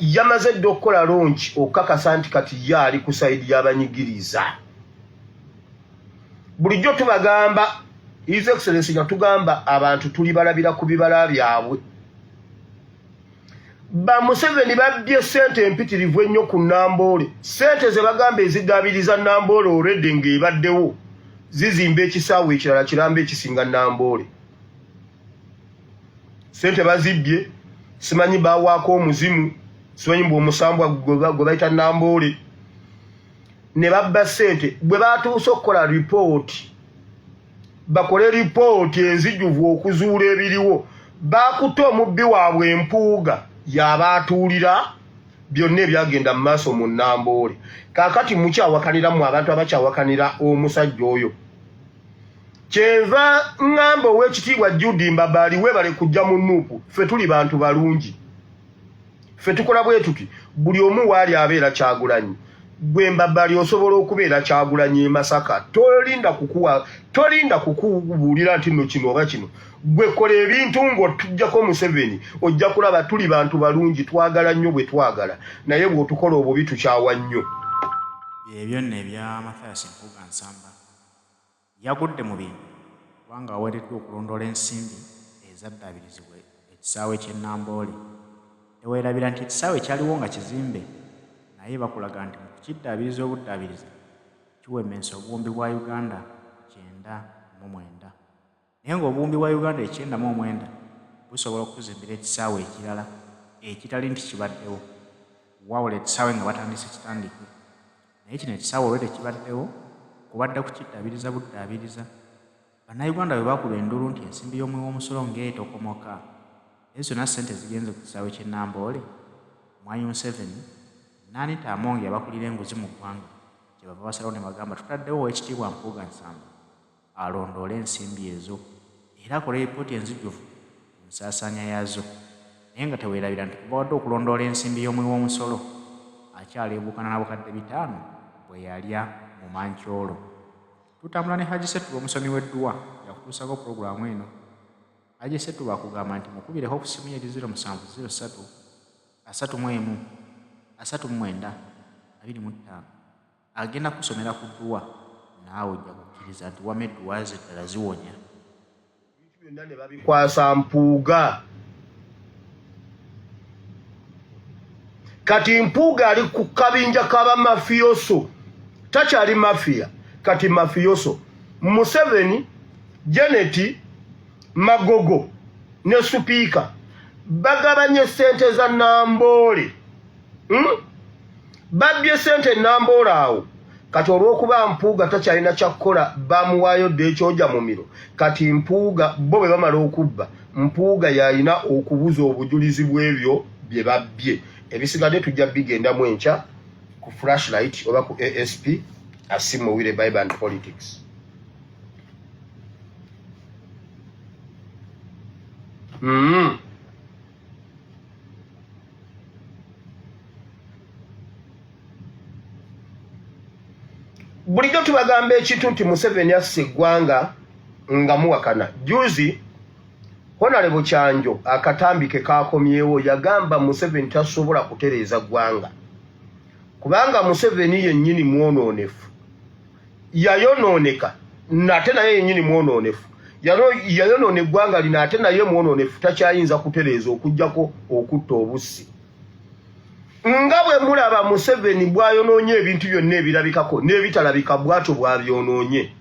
Yamaze dda okukola lonki okukakasa nti kati ye ali ku sayidi y'abanyigiriza. Bulijjo tubagamba, His Excellency yatugamba abantu tulibalabira ku bibala byabwe. Ba Museveni babbye ssente empitirivu ennyo ku Namboole. Ssente ze bagamba eziddaabiriza Namboole already ng'ebaddewo zizimba ekisaawe ekirala kiramba ekisinga Namboole. Ssente bazibbye, simanyi bawaako omuzimu, simanyi mbu omusambwa gwe bayita Namboole, ne babba ssente. Bwe batuuse okukola ripooti, bakole ripooti enzijuvu okuzuula ebiriwo, bakutte omubbi waabwe Empuuga y'aba atuulira byonna ebyagenda mu maaso mu Namboole. Kaakati mukyawakanira mu abantu abakyawakanira omusajja oyo. Kyenva ŋŋamba ow'ekitiibwa Jude Mbabaali, weebale kujja mu Nuupu. Ffe tuli bantu balungi, ffe tukola bwe tuti, buli omu waali abeera Kyagulanyi. Gwe Mbabaali osobola okubeera Kyagulanyi e Masaka, tolinda kukuwa, tolinda kukubuulira nti nno kino oba kino. Gwe kola ebintu ng'otujjako Museveni, ojja kulaba. Tuli bantu balungi, twagala nnyo bwe twagala, naye bw'otukola obubi tukyawa nnyo. Byebyo nno ebya Mathias Mpuuga Nsamba. Yagudde mu bintu kubanga awereddwa okulondoola ensimbi ezaddaabirizibwa ekisaawe ky'e Namboole. Teweerabira nti ekisaawe kyaliwo nga kizimbe naye bakulaga nti mu kukiddaabiriza obuddaabiriza kiwemense obuwumbi bwa Uganda 99. Naye ng'obuwumbi bwa Uganda 99 busobola okukuzimbira ekisaawe ekirala ekitali nti kibaddewo. Wabula ekisaawe nga batandise kitandike. Naye kino ekisaawe already kibaddewo, kubadde kukiddaabiriza buddaabiriza. Bannayuganda bwe bakuba enduulu nti ensimbi y'omuwi w'omusolo ng'etokomoka, ezo zonna ssente zigenze ku kisaawe ky'e Namboole, Mwami Museveni n'Anita Among abakulira enguzi mu ggwanga kye bava basalawo ne bagamba tutaddewo Oweekitiibwa Mpuuga Nsamba alondoole ensimbi ezo era akole lipooti enzijuvu ku nsaasaanya yaazo. Naye nga teweerabira nti kubawadde okulondoola ensimbi y'omuwi w'omusolo akyaleebuukana na bukadde 500 bwe yalya mu mancoolo. Tutambula ne Hajji Ssettuba omusomi w'edduwa yakutuusaako pulogulaamu eno. Hajji Ssettuba akugamba nti mukubireko ku ssimu ye eri 0703 31 39 25. Agenda kukusomera ku dduwa naawe ojja kukkiriza nti wama edduwa ze ddala ziwonya. Ebintu byonna ne babikwasa Mpuuga. Kati Mpuuga ali ku kabinja k'abamafiyoso, takyali mafiya, kati mafiyoso. Museveni, Janet Magogo ne Supiika bagabanye ssente za Namboole. Babbye ssente Namboole awo. Kati olw'okuba Mpuuga takyalina kyakukola, bamuwaayo dda ekyoja mumiro. Kati Mpuuga bo bwe bamala okubba, Mpuuga y'alina okubuza obujulizi bw'ebyo bye babbye. Ebisigadde tujja bigendamu enkya ku Flashlight oba ku ASP Asiimwe Wire Bible and Politics. Bulijjo tubagamba ekintu nti Museveni asse eggwanga nga muwakana. Juzi Honorable Kyanjo akatambi ke kakomyewo yagamba Museveni tasobola kutereeza ggwanga kubanga Museveni yennyini mwonoonefu, yayonooneka nate naye yennyini mwonoonefu, yayonoona eggwanga lino ate naye mwonoonefu, takyayinza kutereeza okuggyako okutta obussi. Nga bwe mulaba Museveni bw'ayonoonye ebintu byonna ebirabikako n'ebitalabika, bw'atyo bw'abyonoonye.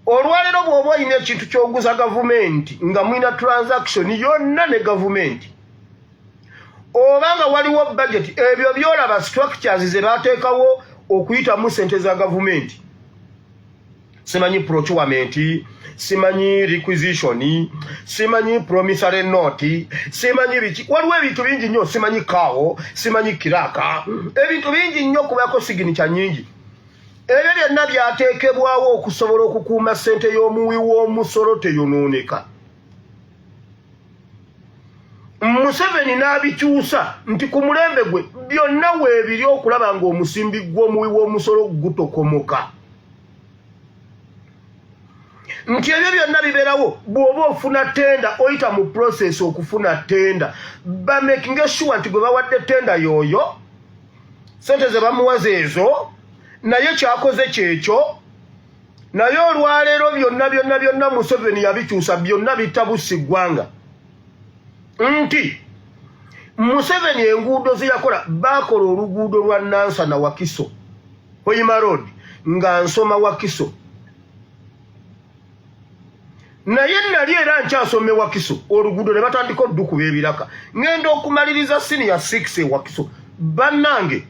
Olwaleero bw'oba olina ekintu ky'oguza gavumenti nga mulina transaction yonna ne gavumenti, oba nga waliwo budget, ebyo byolaba structures ze bateekawo okuyitamu ssente za gavumenti, simanyi procurement, simanyi requisition, simanyi promissory note, simanyi biki, waliwo ebintu bingi nnyo, simanyi kaawo, simanyi kiraka, ebintu bingi nnyo kubaako signature nyingi. Ebyo byonna byateekebwawo okusobola okukuuma ssente y'omuwi w'omusolo teyonooneka. Museveni n'abikyusa nti ku mulembe gwe byonna weebiri okulaba ng'omusimbi gw'omuwi w'omusolo gutokomoka. Nti ebyo byonna bibeerawo bw'oba ofuna tenda, oyita mu process okufuna tenda, bamakinge sure nti gwe bawadde tenda y'oyo, sente ze bamuwa zeezo, naye kyakoze kyekyo. Naye olwaleero byonna byonna byonna Museveni yabikyusa, byonna bitabusi ggwanga. Nti Museveni enguudo ze yakola, baakola oluguudo lwa Nansana Wakiso, Hoima Road, nga nsoma Wakiso, naye nali era nkyasoma ewakiso, oluguudo ne batandika oddukuba ebiraka. Ŋŋenda okumaliriza siniya 6 ewakiso, bannange,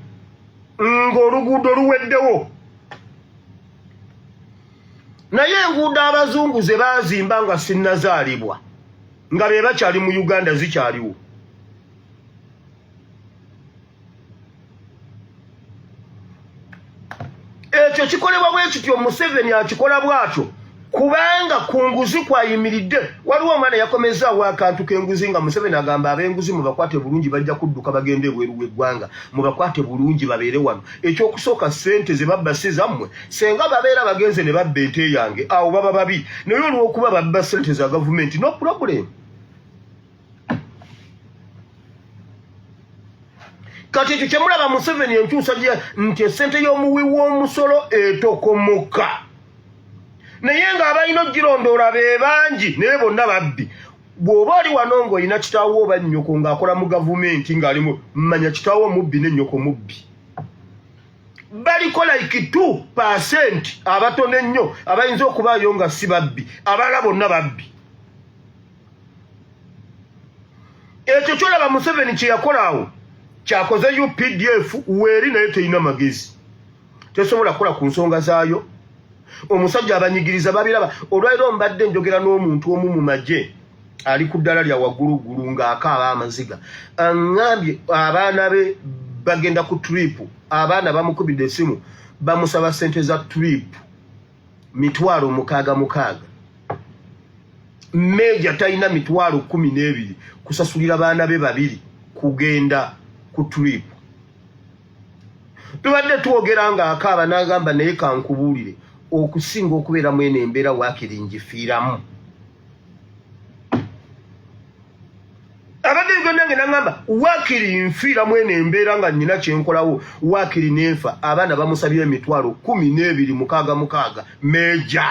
ng'oluguudo luweddewo. Naye enguudo abazungu ze baazimba nga sinnazaalibwa, nga be bakyali mu Uganda, zikyaliwo. Ekyo kikolebwa bwe kityo, Museveni akikola bw'atyo kubanga ku nguzi kwayimiridde. Waliwo omwana yakomezaawo akantu k'enguzi, nga Museveni agamba ab'enguzi mubakwate bulungi, bajja kudduka bagende ebweru w'eggwanga, mubakwate bulungi babeere wano. Ekyokusooka, ssente ze babba si zammwe. Senga babeera bagenze ne babba ente yange, awo baba babi, naye olw'okuba babba ssente za gavumenti, no problem. Kati ekyo kyemulaba Museveni enkyusa nti essente y'omuwi w'omusolo etokomoka, naye ng'abalina okugirondoola be bangi, naye bonna babbi. Bw'oba oli wano ng'olina kitaawo oba nnyoko ng'akola mu gavumenti ng'alimu, manya kitaawo mubbi ne nnyoko mubbi. Baliko like 2% abatono ennyo abayinza okubaayo nga si babbi, abalala bonna babbi. Ekyo kyolaba Museveni kyeyakola awo kyakoze UPDF weeri, naye terina magezi, tesobola kukola ku nsonga zaayo. Omusajja abanyigiriza babiraba. Olwaliro mbadde njogera n'omuntu omu mu magye ali ku ddala lya wagguluggulu ng'akaaba amaziga, aŋŋambye abaana be bagenda ku trip, abaana bamukubidde esimu bamusaba ssente za trip 6,000 mukaaga. Meja talina 120,000 kusasulira baana be babiri kugenda ku trip. Tubadde twogera nga akaaba n'agamba, naye kankubuulire, okusinga okubeeramu eno embeera waakiri ngifiiramu. Abadde Uganda nge nangamba waakiri nfiiramu eno embeera nga nnyina kyenkolawo, waakiri nenfa. Abaana bamusabye 126,000 mukaaga mukaaga. Meja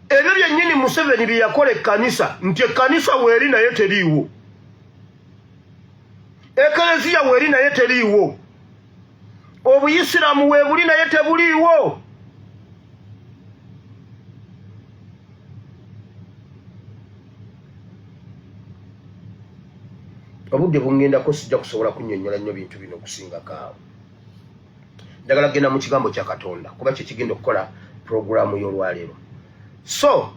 ebyo byennyini Museveni bye yakola ekkanisa, nti ekkanisa weeri naye teriiwo, ekereziya weeri naye teriiwo, obuyisiraamu weebuli naye tebuliiwo. Obudde bungendako, sijja kusobola kunnyonnyola nnyo bintu bino okusingako awo. Njagala kugenda mu kigambo kya Katonda kuba kyekigenda okukola puroguramu y'olwaleero. So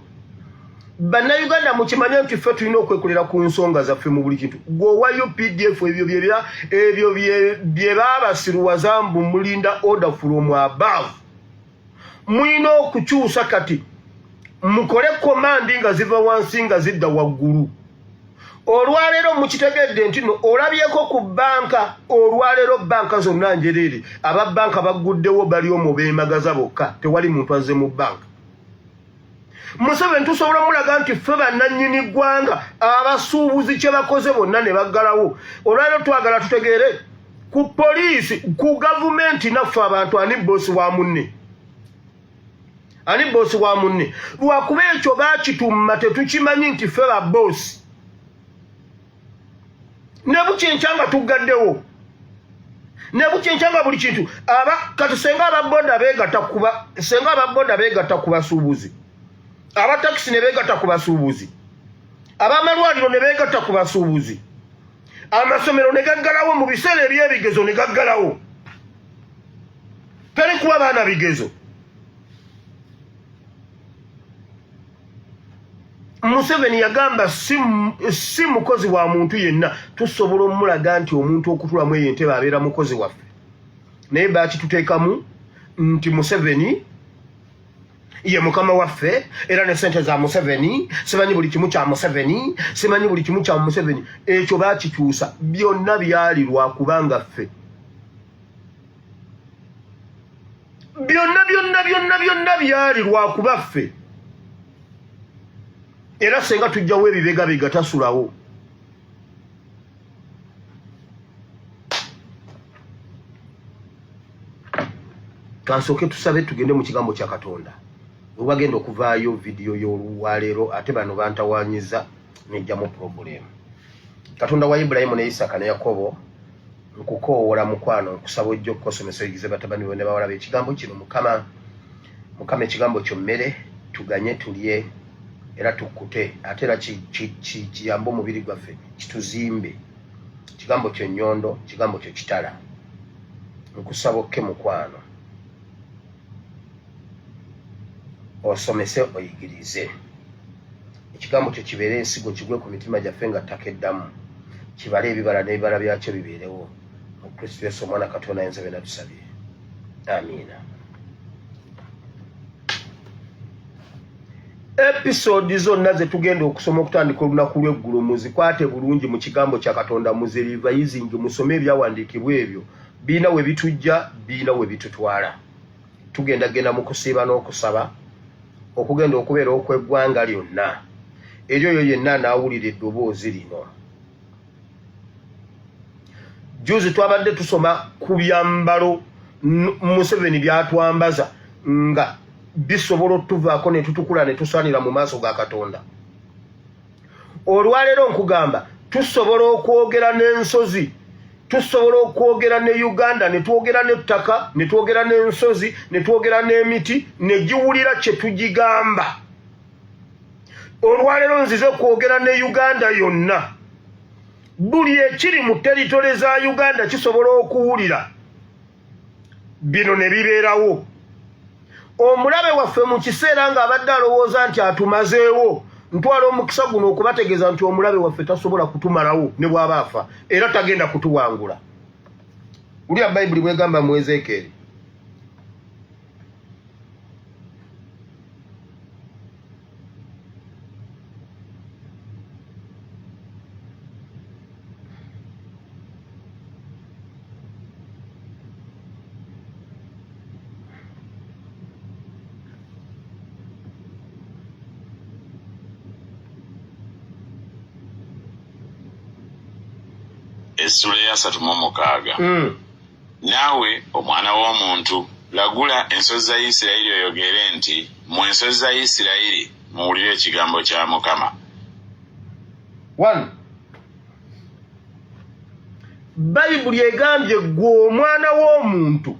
Bannayuganda, mukimanye nti ffe tulina okwekolera ku nsonga zaffe mu buli kintu. Gwe owa UPDF, ebyo ebyo bye baabasiruwaza mbu mulinda order from above, mulina okukyusa. Kati mukole command nga ziva wansi nga zidda waggulu. Olwaleero mukitegedde nti no olabyeko ku banka, olwaleero banka zonna njereere, aba banka bagguddewo bali omwo beemagaza bokka, tewali muntu azze mu banka. Museveni tusobola omulaga nti ffe bannannyini ggwanga, abasuubuzi kye bakoze bonna ne baggalawo. Olwaleero twagala tutegeere ku poliisi, ku gavumenti, naffe abantu, ani boosi wa munne, ani boosi wa munne? Lwakuba ekyo bakitumma tetukimanyi nti ffe ba boosi. Ne bukyenkya nga tuggaddewo, ne bukyenkya nga buli kintu aba kati senga ababoda beegatta kuba, senga ababoda beegatta ku basuubuzi, abatakisi ne beegatta ku basuubuzi, abamalwaliro ne beegatta ku basuubuzi, amasomero ne gaggalawo mu biseera ebyebigezo, ne gaggalawo, teri kuba baana bigezo. Museveni yagamba si mukozi wa muntu yenna. Tusobola omulaga nti omuntu okutulamu eyo entebe abeera mukozi waffe, naye bakituteekamu nti Museveni Ye mukama waffe, era ne sente za Museveni, simanyi buli kimu kya Museveni, simanyi buli kimu kya Museveni. Ekyo bakikyusa, byonna byali lwakubanga ffe byonna byonna byonna byonna byali lwakuba ffe. Era senga tujjawo ebibegabega tasulawo. Kansooke tusabe tugende mu kigambo kya Katonda. We wagenda okuvaayo vidiyo y'olwaleero, ate bano bantawanyiza nejjamu purobulemu. Katonda wa Ibulayimu ne Isaka ne Yakobo, nkukoowola mukwano, nkusaba ojja okukosomesa oyigize batabani bo ne bawala be ekigambo kino. Mukama, Mukama, ekigambo kyo mmere, tuganye tulye era tukkute, ate era kiyambe omubiri gwaffe, kituzimbe. Kigambo kyo nnyondo, kigambo kyo kitala. Nkusaba okke mukwano, osomese oyigirize. Ekigambo kyo kibeere ensigo, kigwe ku mitima gyaffe nga ttaka eddamu, kibale ebibala n'ebibala byakyo bibeerewo. Mu Kristo Yesu omwana Katonda ayinza byonna tusabye, amiina. Episodi zonna ze tugenda okusoma okutandika olunaku lw'eggulo muzikwate bulungi mu kigambo kya Katonda, muzirivayizingi, musome ebyawandiikibwa ebyo, birina we bitujja, birina we bitutwala. Tugenda genda mu kusiiba n'okusaba okugenda okubeera okw'eggwanga lyonna eri oyo yenna anaawulira eddoboozi lino. Juzi twabadde tusoma ku byambalo Museveni byatwambaza nga bisobola otuvaako ne tutukula ne tusaanira mu maaso ga Katonda. Olwaleero nkugamba tusobola okwogera n'ensozi, tusobola okwogera ne Uganda, ne twogera n'ettaka, ne twogera n'ensozi, ne twogera n'emiti, ne giwulira kye tugigamba. Olwaleero nzize kwogera ne Uganda yonna. Buli ekiri mu teritole za Uganda kisobola okuwulira bino ne bibeerawo. Omulabe waffe mu kiseera ng'abadde alowooza nti atumazeewo, ntwala omukisa guno okubategeeza nti omulabe waffe tasobola kutumalawo ne bw'aba afa, era tagenda kutuwangula. Wulira Bayibuli bw'egamba mu Ezeekyeri. Essula eyasatu mu mukaaga. Naawe omwana w'omuntu, lagula ensozi za Isirayiri oyogere nti, Mmwe ensozi za Isirayiri, muwulire ekigambo kya Mukama. One. Bayibuli egambye ggwe omwana w'omuntu,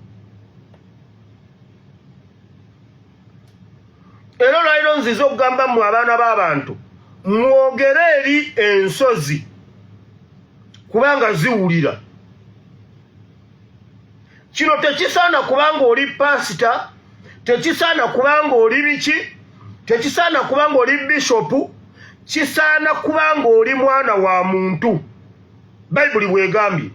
era olwaliro nzize okugamba mmwe abaana b'abantu mwogere eri ensozi kubanga ziwulira. Kino tekisaana kubanga oli paasita, tekisaana kubanga oli biki, tekisaana kubanga oli bishopu, kisaana kubanga oli mwana wa muntu. Bayibuli bwegambye,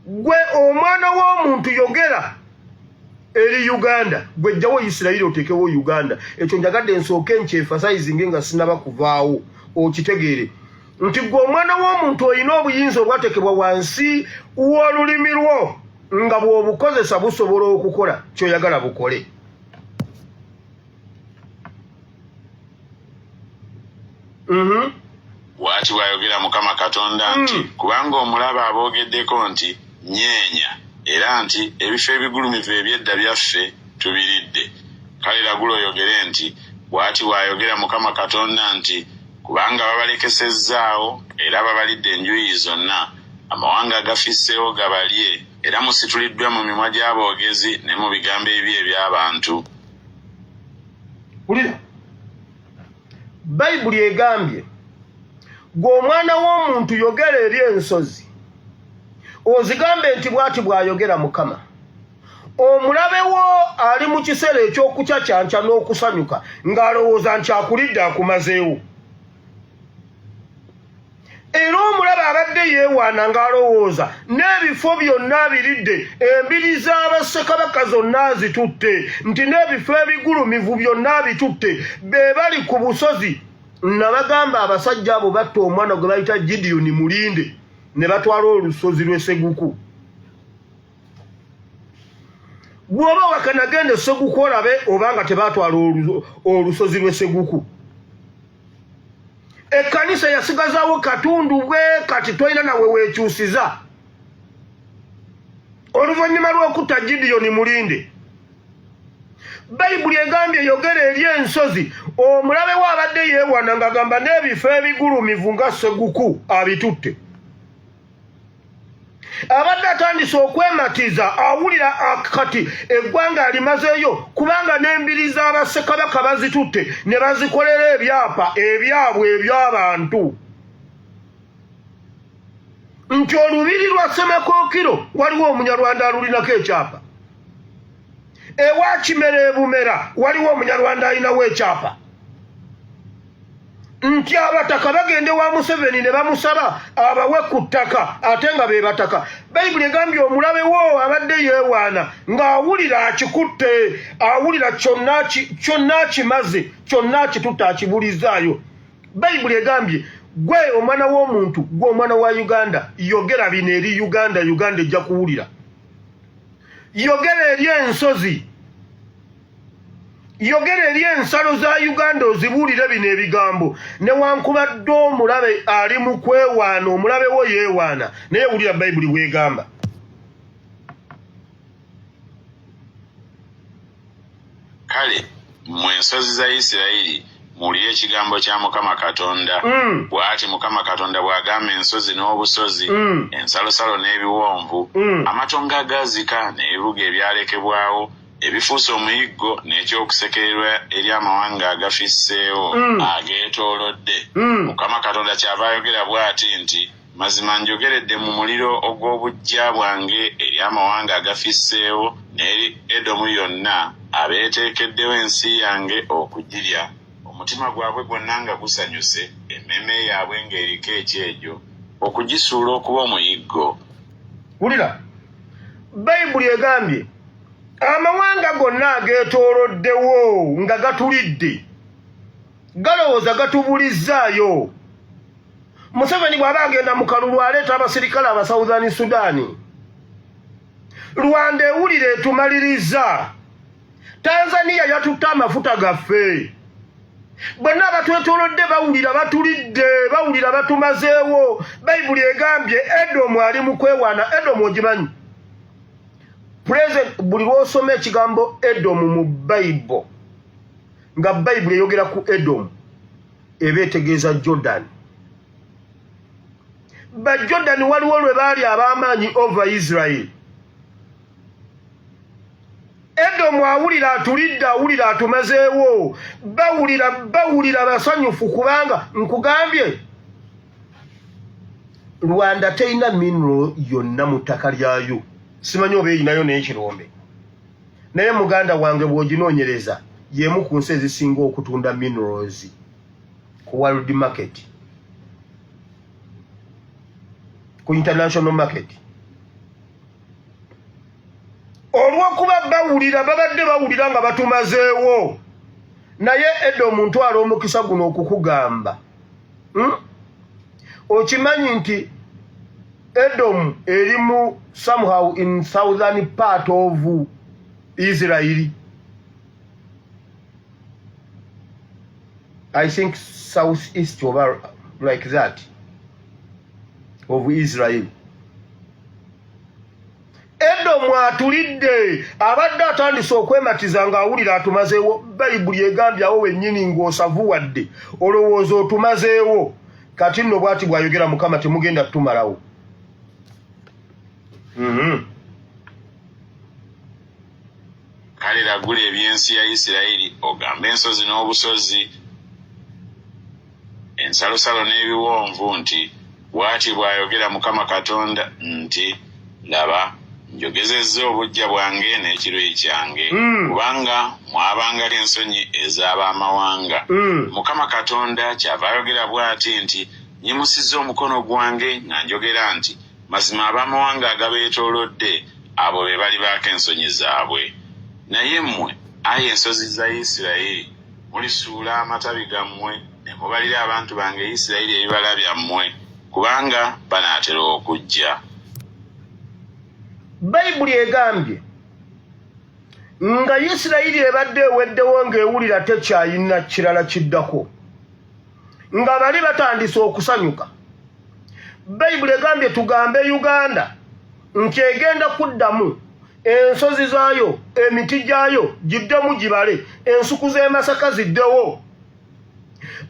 gwe omwana w'omuntu yogera eri Uganda, gwe jjawo Isirayiri oteekewo Uganda. Ekyo njagadde nsooke nkyefasayizinge nga sinaba kuvaawo, okitegeere nti gwe omwana w'omuntu olina obuyinza obwateekebwa wansi w'olulimi lwo, nga bw'obukozesa busobola okukola ky'oyagala bukole. Bw'ati bw'ayogera Mukama Katonda nti, Kubanga omulabe aboogeddeko nti, Nyeenya, era nti, Ebifo ebigulumivu eby'edda byaffe, tubiridde. Kale lagula oyogere nti, Bw'ati bw'ayogera Mukama Katonda nti, Kubanga babalekesezzaawo era babalidde enjuyi zonna, amawanga gafisseewo gabalye, era musituliddwa mu mimwa gy'aboogezi ne mu bigambo ebibi eby'abantu. Wulira, Bayibuli egambye gwe omwana w'omuntu yogera eri ensozi ozigambe nti bw'ati bw'ayogera Mukama. Omulabe wo ali mu kiseera eky'okucacanca n'okusanyuka ng'alowooza nti akulidde akumazeewo. Era omulaba abadde yeewaana ng'alowooza n'ebifo byonna abiridde, embiri z'abassekabaka zonna azitutte, nti n'ebifo ebigulumivu byonna abitutte, be bali ku busozi. Nabagamba abasajja abo batta omwana gwe bayita Gidiyoni Mulinde ne batwala olusozi lw'e Seguku. Bw'oba wakana genda e Seguku olabe obanga tebatwala olusozi lw'e Seguku. Ekkanisa yasigazawo katundu bwe kati, tolina nawe weekyusiza. Oluvannyuma lw'okutta Gidiyoni Mulinde, Bayibuli egambye yogera eri ensozi. Omulabe we abadde yeewana ng'agamba n'ebifo ebigulumivu nga Seguku abitutte. Abadde atandise okwematiza, awulira kati eggwanga alimazeeyo, kubanga n'embiri z'abassekabaka bazitutte ne bazikolera ebyapa ebyabwe eby'abantu, nti olubiri lwa Ssemakookiro waliwo Omunyarwanda alulinako ekyapa, ewa Kimera ebumera waliwo Omunyarwanda alinawo ekyapa, nti abataka bagende wa Museveni ne bamusaba abawe ku ttaka ate nga be bataka. Bayibuli egambye omulabe wo abadde yeewaana ng'awulira akikutte, awulira kyonna akimaze, kyonna akitutte, akibulizaayo. Bayibuli egambye gwe omwana w'omuntu, gwe omwana wa Uganda, yogera bino eri Uganda, Uganda ejja kuwulira. Yogera eri ensozi, yogera eri ensalo za Uganda, ozibuulire bino ebigambo. Newankubadde omulabe ali mu kwewaana, omulabe wo yeewaana, naye wulira Bayibuli bwegamba. Kale mmwe ensozi za Isirayiri, muwulire ekigambo kya Mukama Katonda. Bw'ati Mukama Katonda bw'agamba ensozi n'obusozi, ensalosalo n'ebiwonvu, amatongo agaazika n'ebibuga ebyalekebwawo, ebifuuse omuyiggo n'eky'okusekererwa eri amawanga agafisseewo ageetoolodde. Mukama Katonda kyava ayogera bw'ati nti, Mazima njogeredde mu muliro ogw'obuggya bwange eri amawanga agafisseewo n'eri Edomu yonna, abeeteekeddewo ensi yange okugirya, omutima gwabwe gwonna nga gusanyuse, emmeeme yaabwe ng'eriko ekyejo, okugisuula okuba omuyiggo. Wulira, Bayibuli egambye amawanga gonna ageetooloddewo nga gatulidde, galowooza gatubulizzaayo. Museveni bw'aba agenda mu kalulu aleeta abasirikale aba Southern Sudan. Rwanda ewulira etumaliriza. Tanzania yatutte amafuta gaffe. Bonna abatwetoolodde bawulira batulidde, bawulira batumazeewo. Bayibuli egambye Edomu ali mu kwewaana. Edomu ogimanyi? President, buli lw'osoma ekigambo Edomu mu Bayibo, nga Bayibuli eyogera ku Edomu, eba etegeeza Jordan. Ba Jordan waliwo lwe baali ab'amaanyi over Israel. Edomu awulira atulidde, awulira atumazeewo, bawulira bawulira basanyufu, kubanga nkugambye Rwanda terina mineral yonna mu ttaka lyayo, simanyi oba erinayo n'ekirombe, naye muganda wange bw'oginoonyereza y'emu ku nsi ezisinga okutunda minerals ku world market, ku international market. Olw'okuba bawulira babadde bawulira nga batumazeewo, naye edda omuntu ala omukisa guno okukugamba, Okimanyi nti Edom eri mu somehow in southern part of Israel, I think south east oba like that of Israel. Edomu atulidde, abadde atandise okwematiza ng'awulira atumazeewo. Bayibuli egambye awo wennyini ng'osavuwadde olowooza otumazeewo, kati nno bw'ati bw'ayogera Mukama, temugenda tutumalawo. Kale lagula eby'ensi ya Isirayiri, ogambe ensozi n'obusozi, ensalosalo n'ebiwonvu nti, Bw'ati bw'ayogera Mukama Katonda nti, Laba, njogezezza obuggya bwange n'ekiruyi kyange, kubanga mwabanga ensonyi ez'ab'amawanga. Mukama Katonda kyava ayogera bw'ati nti, Nnyimusizza omukono gwange nga njogera nti, Mazima ab'amawanga agabeetoolodde, abo be balibaako ensonyi zaabwe. Naye mmwe, ayi ensozi za Isirayiri, mulisuula amatabi gammwe ne mubalira abantu bange Isirayiri ebibala byammwe, kubanga banaatera okujja. Bayibuli egambye nga Isirayiri ebadde eweddewo ng'ewulira tekyayina kirala kiddako. Nga bali batandise okusanyuka. Bayibuli egambye tugambe Uganda nti egenda kuddamu ensozi zaayo, emiti gyayo giddemu gibale, ensuku z'e Masaka ziddewo.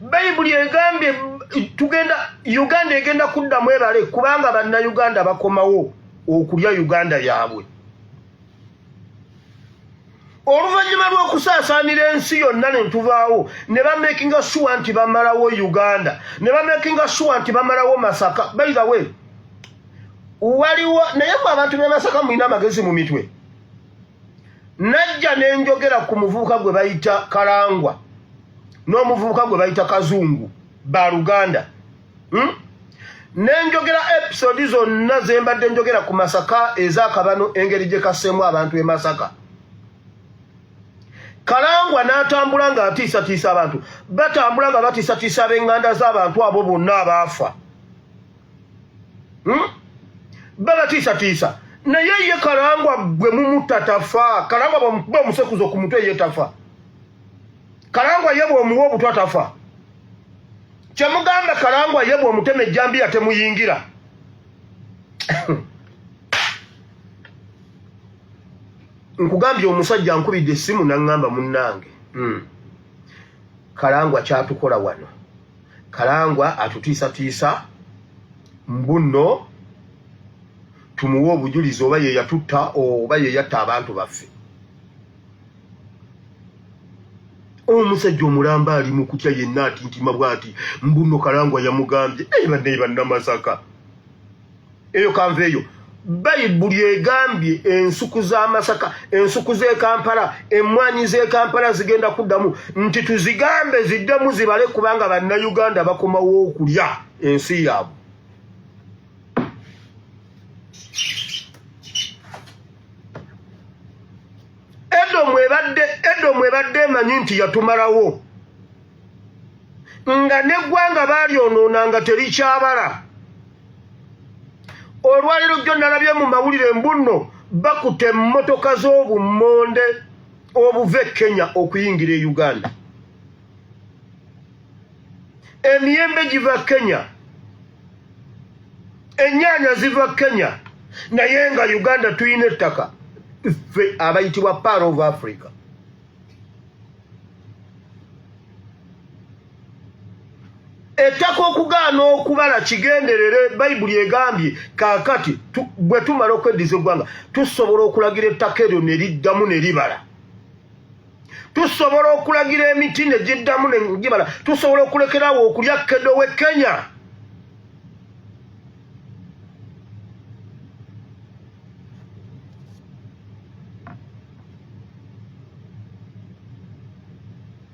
Bayibuli egambye tugenda Uganda egenda kuddamu ebale kubanga bannayuganda bakomawo okulya Uganda yaabwe. Oluvannyuma lw'okusaasaanira ensi yonna ne tuvaawo ne bamakinga sure nti bamalawo Uganda, ne bamakinga sure nti bamalawo Masaka. By the way, waliwo naye mwe abantu b'e Masaka mulina amagezi mu mitwe. Najja ne njogera ku muvubuka gwe bayita Kalangwa n'omuvubuka gwe bayita Kazungu ba Luganda. Ne njogera episode zonna ze mbadde njogera ku Masaka ez'akabano engeri gye kasseemu abantu e Masaka. Kalangwa n'atambula ng'atiisatiisa abantu, batambula nga batiisatiisa ab'eŋŋanda z'abantu abo bonna abaafa. Babatiisatiisa naye ye Kalangwa gwe mumutta tafa. Kalangwa bw'omukuba omusekuzo ku mutwe ye tafa. Kalangwa ye bw'omuwa obutwa tafa. Kyemugamba Kalangwa ye bw'omutema ejjambiya temuyingira. Nkugambye omusajja ankubidde essimu n'aŋŋamba munnange, Kalangwa kyatukola wano. Kalangwa atutiisatiisa mbunno tumuwe obujulizi oba ye yatutta oba ye yatta abantu baffe. Omusajja omulamba ali mu kutya yenna atintima bw'ati mbunno Kalangwa yamugambye. Bannaye bannamasaka eyo kanveeyo. Bayibuli egambye ensuku z'Amasaka, ensuku z'e Kampala, emmwanyi z'e Kampala zigenda kuddamu nti tuzigambe ziddemu zibale kubanga bannayuganda bakomawo okulya ensi yaabwe. Edomu ebadde emanyi nti yatumalawo nga n'eggwanga baalyonoona nga terikyabala. Olwaleero jjo nalabye mu mawulire mbunno bakutte emmotoka z'obummonde obuva e Kenya okuyingira e Uganda. Emiyembe giva Kenya, ennyaanya ziva Kenya, naye nga Uganda tulina ettaka ffe abayitibwa Pearl of Africa. Ettaka okugaana okubala kigenderere. Bayibuli egambye kaakati bwe tumala okweddiza eggwanga tusobola okulagira ettaka eryo ne liddamu ne libala. Tusobola okulagira emiti ne giddamu ne gibala. Tusobola okulekerawo okulya kedo w'e Kenya.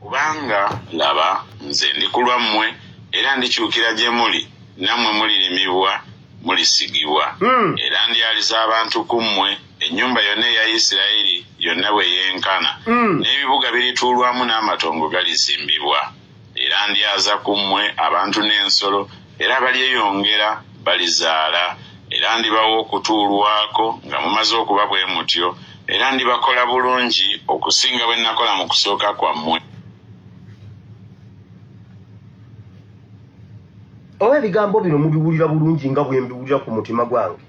Kubanga laba, nze ndi ku lwammwe, era ndikyukira gye muli, nammwe mulirimibwa, mulisigibwa. Era ndyaliza abantu ku mmwe, ennyumba yonna eya Isirayiri yonna bwe yenkana, n'ebibuga birituulwamu n'amatongo galizimbibwa. Era ndyaza ku mmwe abantu n'ensolo, era balyeyongera, balizaala. Era ndibawa okutuulwako nga mumaze okuba bwe mutyo, era ndibakola bulungi okusinga bwe nakola mu kusooka kwammwe. Oba ebigambo bino mubiwulira bulungi nga bwe mbiwulira ku mutima gwange.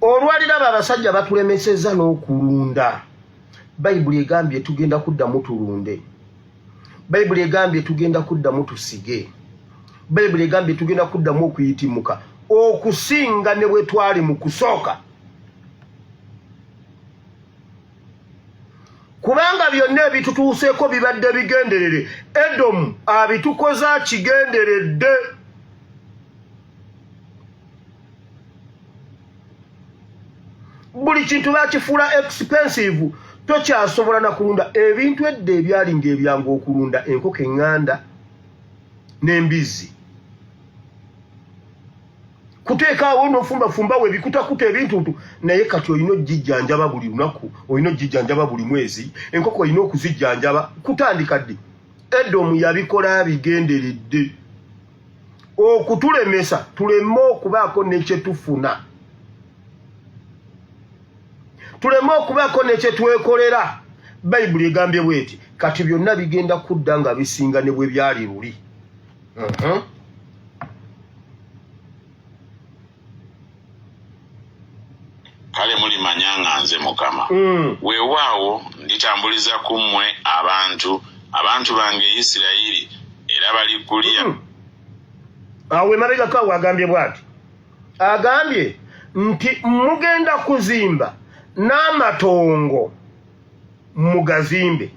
Olwaliraba abasajja batulemesezza n'okulunda. Bayibuli egambye tugenda kuddamu tulunde. Bayibuli egambye tugenda kuddamu tusige. Bayibuli egambye tugenda kuddamu okuyitimuka okusinga ne bwe twali mu kusooka. Kubanga byonna ebitutuuseeko bibadde bigenderere. Edomu abitukoza kigenderedde. Buli kintu bakifuula expensive. Tokyasobola na kulunda ebintu edda ebyali ng'ebyangu okulunda, enkoko eŋŋanda n'embizzi, kuteekaawo nofumbafumbawo ebikutakuta ebintuntu, naye kati olina ogijjanjaba buli lunaku, olina ogijjanjaba buli mwezi, enkoko olina okuzijjanjaba. Kutandika ddi? Edomu yabikola abigenderedde okutulemesa tuleme okubaako nekyetufuna, tuleme okubaako nekyetwekolera. Bayibuli egambye bweti, kati byonna bigenda kudda nga bisinga ne bwe byali luli. Kale mulimanya nga nze Mukama. Weewaawo nditambuliza ku mmwe abantu, abantu bange Isirayiri, era balikulya. Awo emabegako awo agambye bw'ati, agambye nti mugenda kuzimba n'amatongo mugazimbe.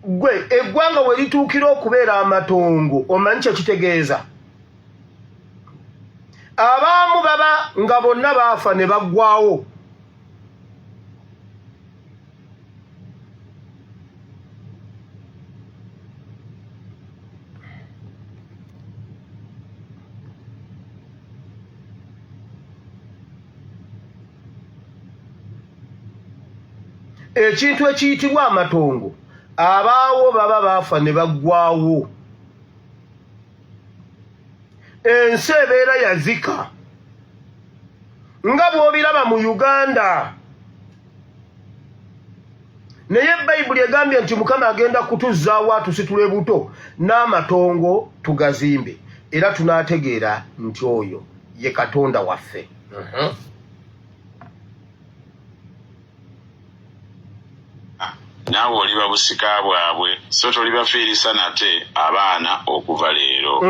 Gwe eggwanga we lituukira okubeera amatongo, omanyi kye kitegeeza? Abaamu baba nga bonna baafa ne baggwawo. Ekintu ekiyitibwa amatongo, abaawo baba baafa ne baggwawo, ensi ebeera yazika nga bw'obiraba mu Uganda. Naye Bayibuli egambye nti Mukama agenda kutuzzaawo atusitule buto n'amatongo tugazimbe, era tunaategeera nti oyo ye Katonda waffe. Naawe oliba busika bwabwe, so tolibafiirisa nate abaana okuva leero.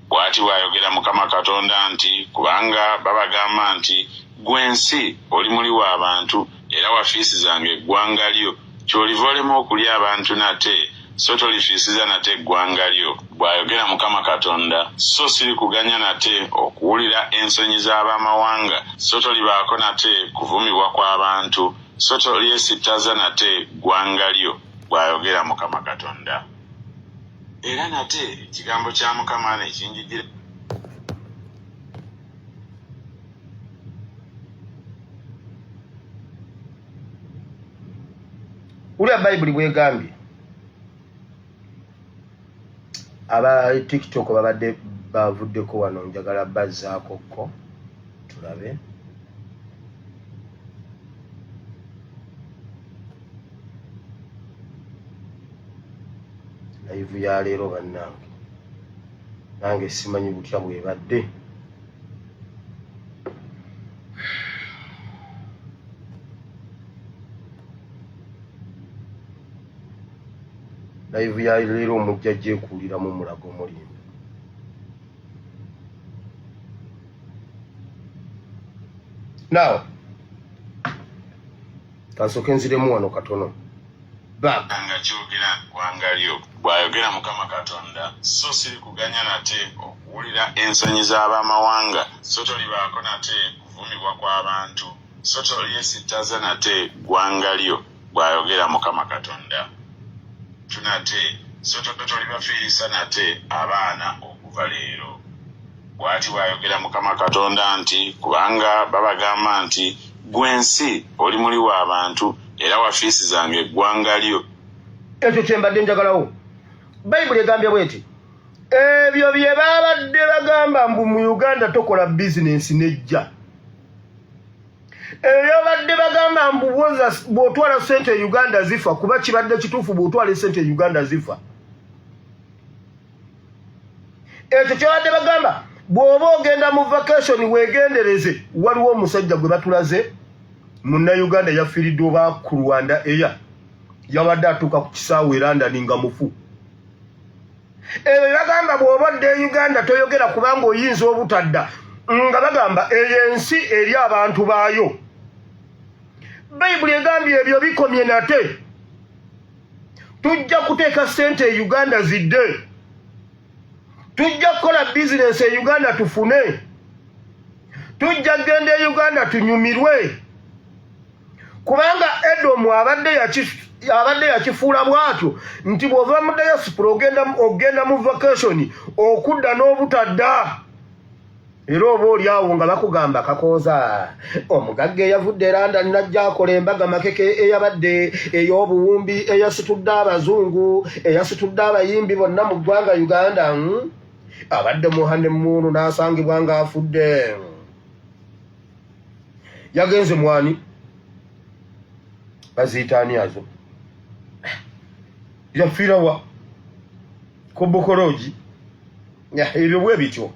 Bw'ati bw'ayogera Mukama Katonda nti, Kubanga babagamba nti, Ggwe ensi, oli muli w'abantu, era wafiisizanga eggwanga lyo, ky'oliva olema okulya abantu nate, so tolifiisiza nate eggwanga lyo, bw'ayogera Mukama Katonda. So sirikuganya nate okuwulira ensonyi z'ab'amawanga, so tolibaako nate kuvumibwa kw'abantu, so tolyesittaza nate ggwanga lyo, bw'ayogera Mukama Katonda. Era nate ekigambo kya Mukama ne kinjijira. Wulira Bayibuli bwegambye. Aba TikTok babadde bavuddeko wano, njagala bazzaako ko tulabe. Live ya leero bannange, nange simanyi butya bwebadde. Live ya leero omujja gyekuuliramu mulago mulimba. Now kansooke nziremu wano katono back. Nga kyogera ggwanga lyo, bw'ayogera Mukama Katonda, so sirikuganya nate okuwulira ensonyi z'ab'amawanga, so tolibaako nate kuvumibwa kw'abantu, so tolyesittaza nate ggwanga lyo, bw'ayogera Mukama Katonda. Nate, so tolibafiirisa nate abaana okuva leero. Bw'ati bw'ayogera Mukama Katonda nti, Kubanga babagamba nti, Ggwe ensi, oli muli w'abantu, era wafiisizanga eggwanga lyo. Ekyo kye mbadde njagalawo. Bayibuli egambye bweti, ebyo bye babadde bagamba mbu mu Uganda tokola bizinensi nejja, ebyo babadde bagamba mbu bw'otwala ssente e Uganda zifa, kuba kibadde kituufu, bw'otwala essente e Uganda zifa. Ekyo kyebadde bagamba, bw'oba ogenda mu vacation weegendereze. Waliwo omusajja gwe batulaze, Munnayuganda, yafiiriddwa oba ku Rwanda Air, yabadde atuuka ku kisaawe e London nga mufu. Ebyo bagamba bw'oba odda e Uganda toyogera kubanga oyinza obutadda, nga bagamba eyo ensi eri abantu baayo. Bayibuli egambye ebyo bikomye nate, tujja kuteeka ssente e Uganda zidde, tujja kukola bizinensi e Uganda tufune, tujja kugenda e Uganda tunyumirwe. Kubanga Edomu abadde abadde yakifuula bw'atyo nti bw'ova mu diaspora ogenda mu vacation okudda n'obutadda, era oba oli awo nga bakugamba Kakooza omugagga eyavudde e London najja akola embaga makeke eyabadde ey'obuwumbi, eyasitudde abazungu, eyasitudde abayimbi bonna mu ggwanga Uganda, Abadde mu honeymoon n'asangibwa ng'afudde. Yagenze mwani baziyitaani azo, yafiirawa ku Bukologi. Ebyo bwe bityo,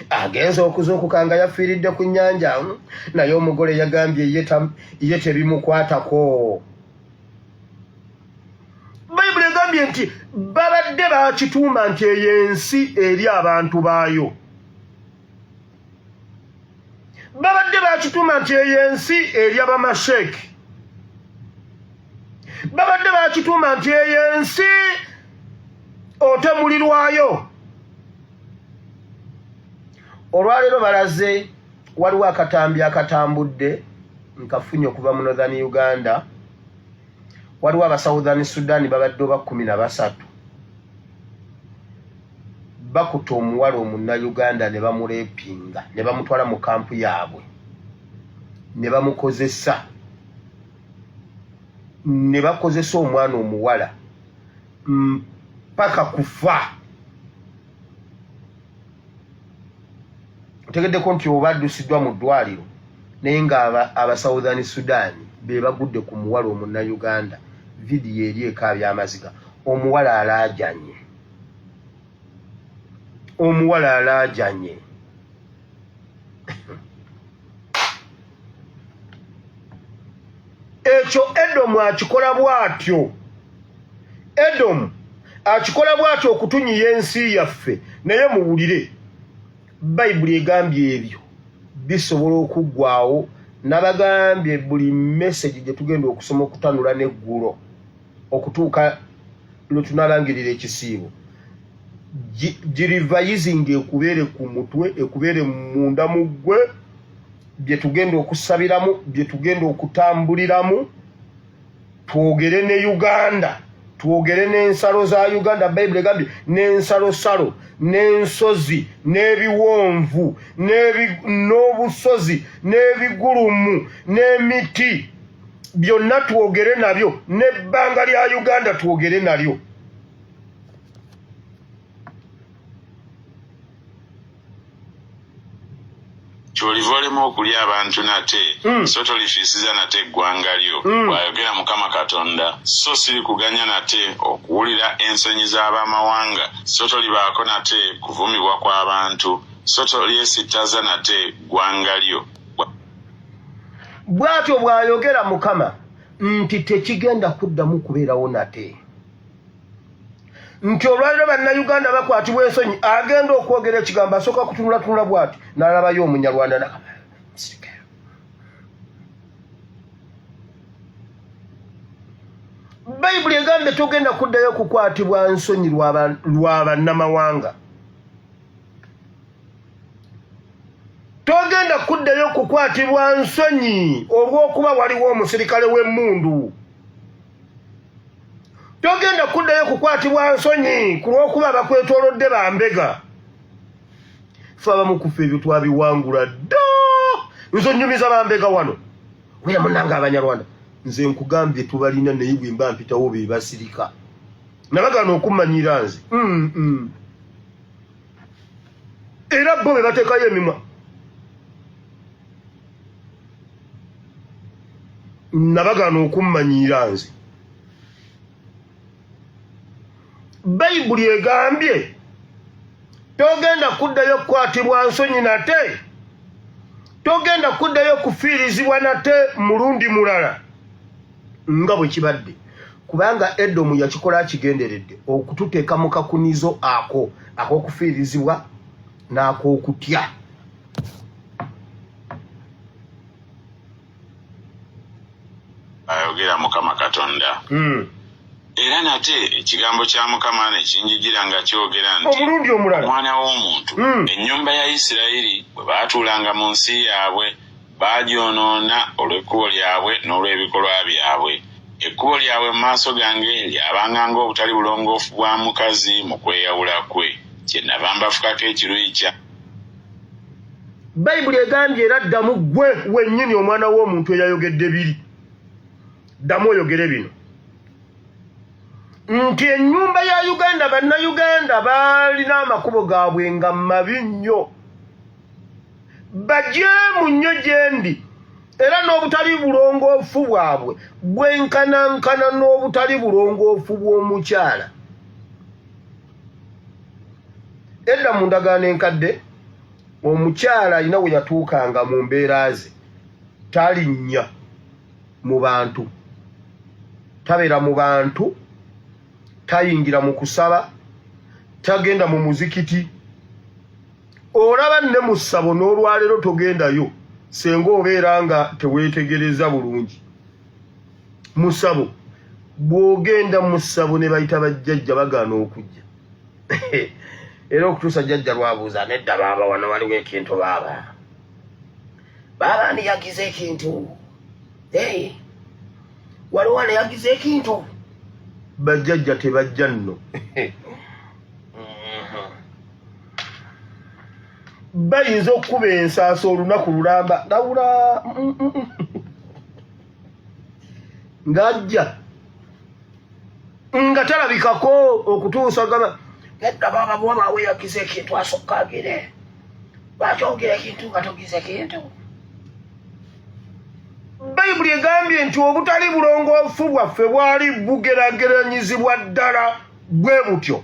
agenze okuzuukuka nga yafiiridde ku nnyanja, naye omugole yagambye ye tebimukwatako. Bayibuli egambye nti babadde bakituuma nti eyo ensi eri abantu baayo, babadde bakituuma nti eyo ensi eri abamasheeki, babadde bakituuma nti eyo ensi otemulirwayo. Olwaleero balaze waliwo akatambi akatambudde nkafunye okuva mu Northern Uganda. Waliwo aba Southern Sudan babadde oba 13 bakuta omuwala omunnayuganda ne bamureepinga ne bamutwala mu kampu yaabwe ne bamukozesa, ne bakozesa omwana omuwala mpaka kufa. Otegeddeko nti oba addusiddwa mu ddwaliro, naye nga aba Southern Sudan be bagudde ku muwala omunnayuganda. Vidiyo eri ekaabya amaziga, omuwala alaajanye, omuwala alaajanye. Ekyo Edomu akikola bw'atyo, Edomu akikola bw'atyo okutunyiya ensi yaffe. Naye muwulire, Bayibuli egambye ebyo bisobola okuggwawo. Nabagambye buli message gye tugenda okusoma okutanula n'eggulo okutuuka lwe tunalangirira ekisiibo, girivayizinga ekubeere ku mutwe, ekubeere munda mu ggwe, bye tugenda okusabiramu, bye tugenda okutambuliramu. Twogere ne Uganda, twogere n'ensalo za Uganda. Bayibuli egambye n'ensalosalo n'ensozi n'ebiwonvu n'obusozi n'ebigulumu n'emiti byonna twogere nabyo, n'ebbanga lya Uganda twogere nalyo. Ky'oliva olema okulya abantu nate, so tolifiisiza nate eggwanga lyo, bw'ayogera Mukama Katonda. So sirikuganya nate okuwulira ensonyi z'ab'amawanga, so tolibaako nate kuvumibwa kw'abantu, so tolyesittaza nate ggwanga lyo. Bw'atyo bw'ayogera Mukama nti tekigenda kuddamu kubeerawo nate. Nti olwaliro Bannayuganda bakwatibwa ensonyi, agenda okwogera ekigambo asooka kutunulatunula bw'ati n'alabayo Omunyarwanda. Bayibuli egambye togenda kuddayo kukwatibwa nsonyi lwa bannamawanga, togenda kuddayo kukwatibwa nsonyi olw'okuba waliwo omusirikale w'emmundu, togenda kuddayo kukwatibwa nsonyi ku lw'okuba bakwetoolodde bambega. Fe abamu kufa ebyo twabiwangula dda. Nze onyumiza bambega wano wera munange Abanyarwanda, nze nkugambye tubalina, naye bwe mba mpitawo be basirika, nabagaana okummanyira nze. Era bo be bateekayo emimwa, nabagaana okummanyiira nze. Bayibuli egambye togenda kuddayo kukwatibwa nsonyi nate, togenda kuddayo kufiirizibwa nate mulundi mulala nga bwe kibadde, kubanga Edomu yakikola akigenderedde okututeeka mu kakunizo ako ak'okufiirizibwa n'ak'okutya. Ayogera Mukama Katonda. Era nate ekigambo kya Mukama ne kinjijira nga kyogera nti, Omulundi omulala. Omwana w'omuntu, ennyumba ya Isirayiri bwe baatuulanga mu nsi yaabwe, Baagyonoona olw'ekkubo lyabwe n'olw'ebikolwa byabwe. Ekkubo lyabwe mu maaso gange lyabanga ng'obutali bulongoofu bwa mukazi mu kweyawula kwe. Kyennava mbafukako ekiruyi kya. Bayibuli egambye era ddamu ggwe wennyini omwana w'omuntu eyayogedde biri, ddamu oyogere bino nti ennyumba ya Uganda, bannayuganda baalina amakubo gaabwe nga mabi nnyo, bajeemu nnyo gye ndi, era n'obutali bulongoofu bwabwe bwenkanankana n'obutali bulongoofu bw'omukyala. Edda mu ndagaano enkadde omukyala alina we yatuukanga mu mbeera ze, talinnya mu bantu, tabeera mu bantu, tayingira mu kusaba, tagenda mu muzikiti. Olaba ne mu ssabo n'olwaleero togendayo senga obeera nga teweetegereza bulungi. Mu ssabo bw'ogenda mu ssabo ne bayita bajjajja bagaana okujja, era okutuusa jjajja lwabuuza nedda baaba wano waliwo ekintu, baaba baaba ani yagize ekintu, waliwo ani yagize ekintu, bajjajja tebajja nno. Bayinza okukuba ensaasa olunaku lulamba nawula ng'ajja nga talabikako okutuusa gaba nedda baaba bwaba weyagiza ekintu asokka agire, lwaki ogira ekintu nga togize kintu? Bayibuli egambye nti obutali bulongoofu bwaffe bwali bugerageranyizibwa ddala bwe butyo.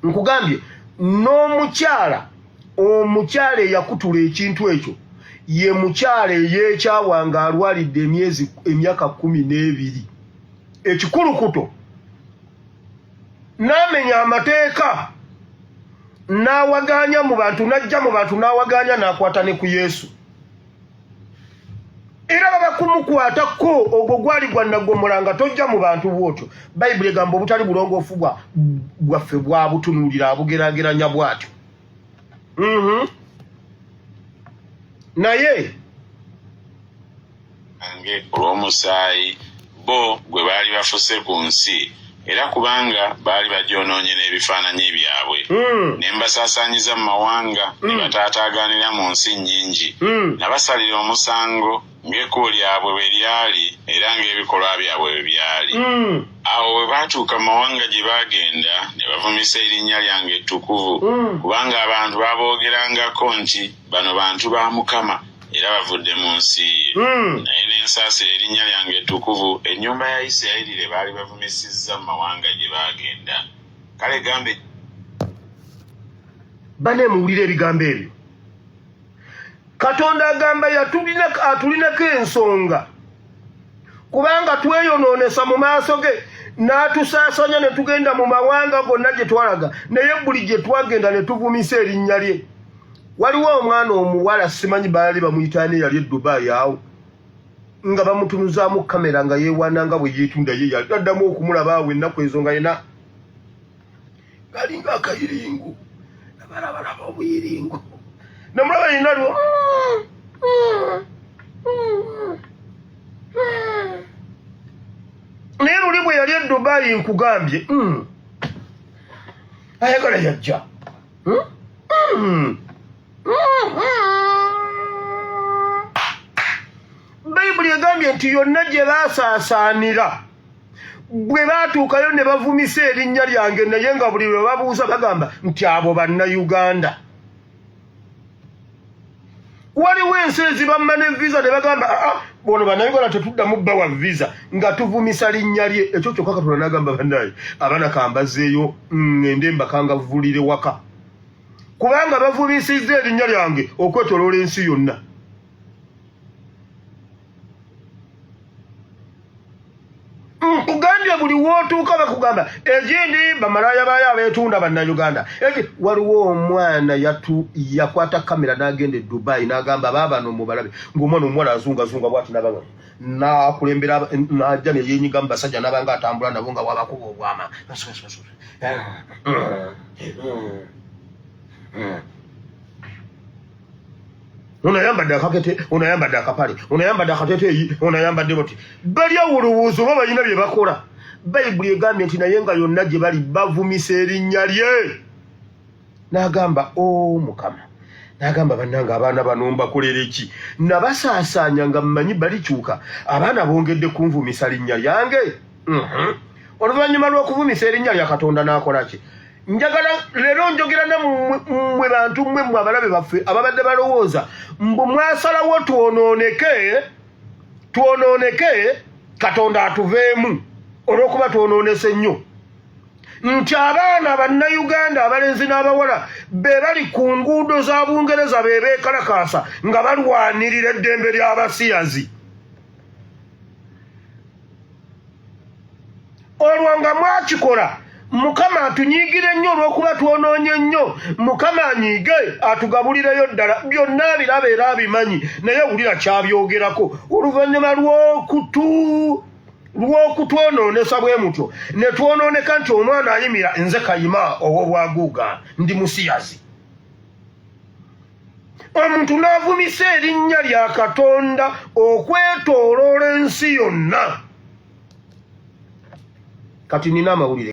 Nkugambye n'omukyala, omukyala eyakutula ekintu ekyo ye mukyala eyeekyawa ng'alwalidde emyezi emyaka 12 ekikulukuto, n'amenya amateeka n'awaganya mu bantu, n'ajja mu bantu n'awaganya n'akwata ne ku Yesu, era baba kumukwatako ogwo gwali gwa naggomola nga tojja mu bantu bwotyo. Bayibuli egamba obutali bulongoofu bwaffe bwabutunuulira abugerageranya bwatyo. Naye ange olw'omusaayi bo gwe baali bafuse ku nsi, era kubanga baali bagyonoonye n'ebifaananyi byabwe, ne mbasaasaanyiza mu mawanga, ne bataataaganira mu nsi nnyingi. Nabasalira omusango ng'ekkubo lyabwe bwe lyali era ng'ebikolwa byabwe bwe byali. Awo bwe baatuuka mu mawanga gye baagenda, ne bavumisa erinnya lyange ettukuvu, kubanga abantu baaboogerangako nti bano bantu ba Mukama, era bavudde mu nsi ye. Naye ne nsaasira erinnya lyange ettukuvu, ennyumba ya Isirayiri lye baali bavumisizza mu mawanga gye baagenda. Kale gambe Bane muwulire ebigambo ebyo. Katonda agamba atulinako ensonga kubanga tweyonoonesa mu maaso ge, n'atusaasanya ne tugenda mu mawanga gonna gye twalaga, naye buli gye twagenda ne tuvumisa erinnya lye. Waliwo omwana omuwala simanyi baali bamuyitaani eyali e Dubai awo nga bamutunuzaamu kamera nga yeewaana nga bwe yeetunda, ye yali addamu okumulaba awo ennaku ezo nga yena galinga akayiringu abalabalaba obuyiringu, namulaba yena aliwo naye luli bwe yali e Dubai nkugambye ayagala yajja. Bayibuli egambye nti yonna gye baasaasaanira bwe baatuukayo ne bavumisa erinnya lyange, naye nga buli lwe babuuza bagamba nti abo bannayuganda. Waliwo ensi ezibamma ne visa ne bagamba aa bono bannayuganda tetuddamu bawa visa nga tuvumisa linnya lye. Ekyo kyokka Katonda n'agamba bannaye abaana kambazeeyo ŋŋende mbakangavvulire waka kubanga bavumisizza erinnya lyange okwetoloola ensi yonna. Nkugambye buli wootuuka bakugamba ekindi bamalaaya baayo abeetunda bannayuganda. Waliwo omwana yakwata kamera n'agenda e Dubai n'agamba baabano mubalabe ng'omwana omuwala azungazunga bwati n'abanga n'akulembera n'ajja ne yeenyiga mu basajja n'abanga atambula nabo nga wabakuba obwama. Ono ayambadde akakete, ono ayambadde akapale, ono ayambadde akateteeyi, ono ayambadde buti. Bali awo olowooza oba balina bye bakola. Bayibuli egambye nti naye nga yonna gye bali bavumisa erinnya lye. N'agamba, o oh, Mukama, n'agamba bannange abaana bano mbakolera ki? Nabasaasaanya nga mmanyi balikyuka, abaana bongedde kunvumisa linnya lyange. Oluvannyuma lw'okuvumisa erinnya lya Katonda n'akola ki? Njagala leero njogera nammwe bantu mmwe mmwe abalabe baffe ababadde balowooza mbu mwasalawo twonooneke, twonooneke Katonda atuveemu olw'okuba twonoonese nnyo, nti abaana bannayuganda abalenzi n'abawala be bali ku nguudo za Bungereza be beekalakaasa nga balwanirira eddembe ly'abasiyazi. Olwo nga mwakikola, Mukama atunyiigire nnyo olw'okuba twonoonye nnyo. Mukama anyiige atugabulireyo ddala. Byonna abiraba era abimanyi, naye wulira kyabyogerako oluvannyuma lw'okutwonoonesa bwe mutyo ne twonooneka nti omwana ayimira nze Kayima ow'obwaguuga ndi musiyazi. Omuntu n'avumisa erinnya lya Katonda okwetooloola ensi yonna. Kati nina amawulire.